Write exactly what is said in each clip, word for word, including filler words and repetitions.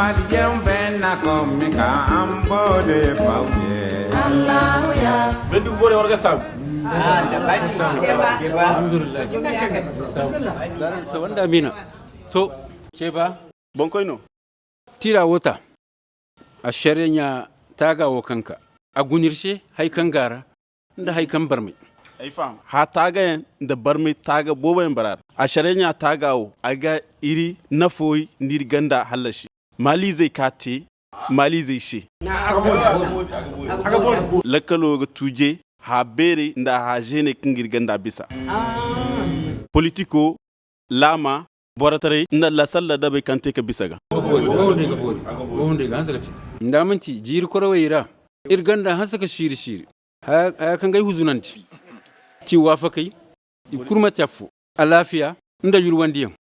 Maliyen benna kommi ka an bode fawye. Allahu ya. Bendu bore warga sabu. Alhamdulillah. Sawanda mina. To, ceba. Bonkoy no. Tira wota. A sariya ɲa taaga wo kaŋ ka a guna ir se hay kaŋ ga a ra nda hay kaŋ barmay. Ay faham. Hã taagayaŋ nda barmay taaga booboyaŋ bara a ra. A sariya ɲa taaga wo a ga ir nafoy nda ir ganda hallasi. Maaliizey ka te maaliizey se. Lakkalo ga tuuje hã beerey nda hã zeeney kaŋ ga ir ganda bisa. Politiko, laama, borotaray nda lasalla dabey kaŋ te ka bisa ga. Nda a man'ti jiiri korawey ra ir ganda hanse ka siiri siiri haya kaŋ ga ay huzunandi. Ti waafakay i kul ma te affo alaafiya nda yurwandiyaŋ.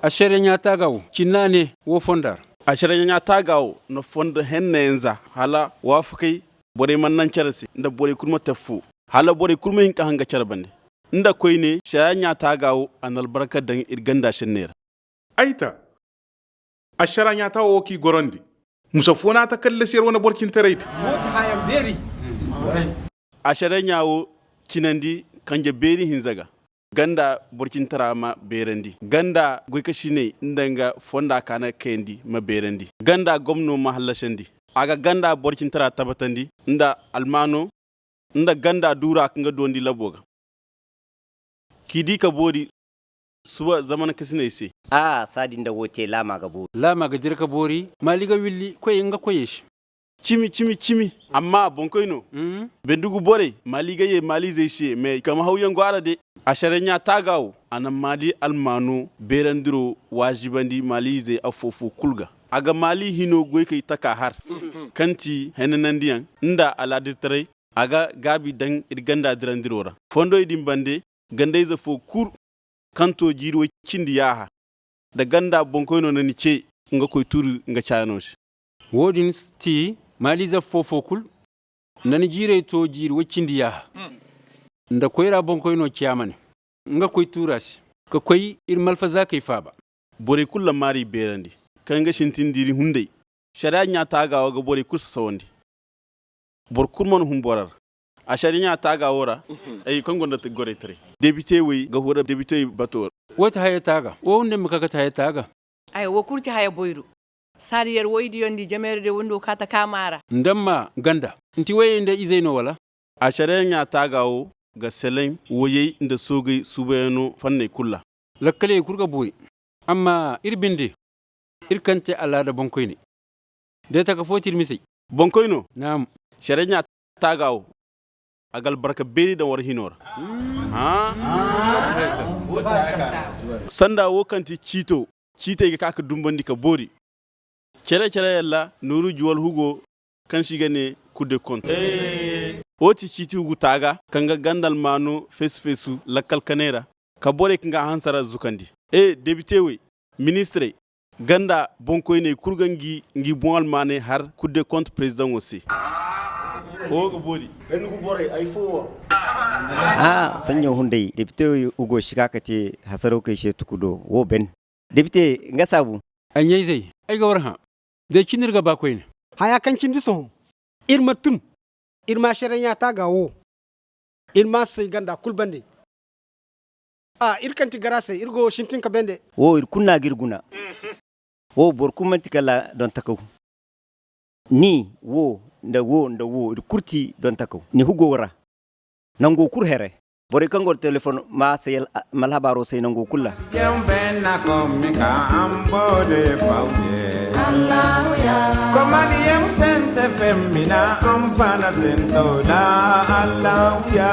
Ašariya ɲaa taaga wo cinna ne wo fonda ra. Ašariya ɲaa taaga wo na fondo hennayaŋ za hala waafakay borey mana naŋ cere se nda borey kul ma te affo hala borey kul ma hin ka haŋ ga cere bande. Nda koyne šariya ɲaa taaga wo a na albarka daŋ ir ganda šenney ra. Ay ta ašariya ɲaa taaga wo k'i gorandi. Musa foo na a ta kallasi yer wane boro cintaray di. Ašariya ɲaa wo cinandi kanje beeri hinza ga. Ganda boro cintara ma beerandi ganda goykasiney nda nga fonda ka na kayandi ma beerandi ganda gomno ma hallasandi. A ga ganda boro cintara tabatandi nda almaano nda ganda duura kaŋ ga duwandi labo ga. K'i di ka boori suba zamana kasiney se. A saadi nda woo te laama ga boori. Laama ga dira ka boori maali ga willi koyey nga koyey se. Cimi cimi cimi. Amma boŋkoyno bendugu borey maali ga yee maaliizey se mais kama hawyaŋ go a ra de. Ašariya ɲaa taaga wo a na maali almaano beerandiro waazibandi maaliizey affoo-foo kul ga. A ga maali hino goykey taka har kaŋ ti henanandiyaŋ nda alaadirtaray. A ga gaabi daŋ ir ganda dirandiro ra. Fondoy din bande gandayze foo kul kaŋ too jiiri woy cindi yaaha nda ganda boŋkoyno na ni cee nga koy tuuri nga caayanoo se. Woo-din ti maaliize foo-foo kul na ni jiirey too jiiri woy cindi yaaha nda koyra boŋkoyno ciyaamane nga koy tuura se ka koy ir malfazaakey faaba. Borey kul na maari beerandi kaŋ ga sintin diri hunday. Šariya ɲaa taaga wo ga borey kul sasawandi. Boro kul mana hun boro ra. Ašariya ɲaa taaga wo ra ay kaŋ gonda gorey taray debite wey ga hura debite wey bato ra. Woo ti haya taaga woo nda ma ka ga ti haya taaga. Ay woo kul ti haya boyru. Saadi yer woy diyondi jameeradiyo windi wo ka ta kaama ra. Nda ma ganda nti woyey nda izey no wala? Ašariya ɲaa taaga wo ga seleŋ woyey nda soogey suubayanoo fanney kul ra. Lakkaley kul ga boori. Amma ir binde ir kaŋ te alaada boŋkoyney. De taka foo ti ir misey. Boŋkoyno. Naam. Šariya ɲaa taaga wo a ga albarka beeri daŋ war hinoo ra. Sanda woo kaŋ ti ciito ciitey ga ka ka dumbandi ka boori. Cere-cere yalla nooru juwal hugo kaŋ se i ga ne kul de kont. Woo ti ciiti hugu taaga kaŋ ga ganda almaano feesu-feesu lakkal kaney ra ka borey kaŋ ga a hanse ra zukandi. E debite wey ministirey ganda boŋkoyney kul ga ngi boŋ almaaney har kul de kont perezidaŋo se. Woo ga boori. Aa saɲɲo hunday debite wey hugo si ka ka te hasarawkey se tukudo woo ben. Debite nga saabu. Ay ɲayzey ay ga war hã. De cindi ir ga ba koyne. Haya kaŋ cindi sohõ ir ma tun ir ma ašariya ɲaa taaga wo. Ir ma a say ganda kul bande. A ir kaŋ ti garaasey ir go sintin ka bende. Wo ir kul na ga ir guna. Wo boro kul man'ti kala dontakaw. Ni wo nda wo nda wo ir kul ti dontakaw ni hugo ra. Nango kul here. Borey kaŋ go nda telefon ma a say ma alhabaaro say nango kul ra. Yemben na kommi ka ambo de fawye. Allahu ya. Komadi yem sente femmi na amfana sento da. Allahu ya.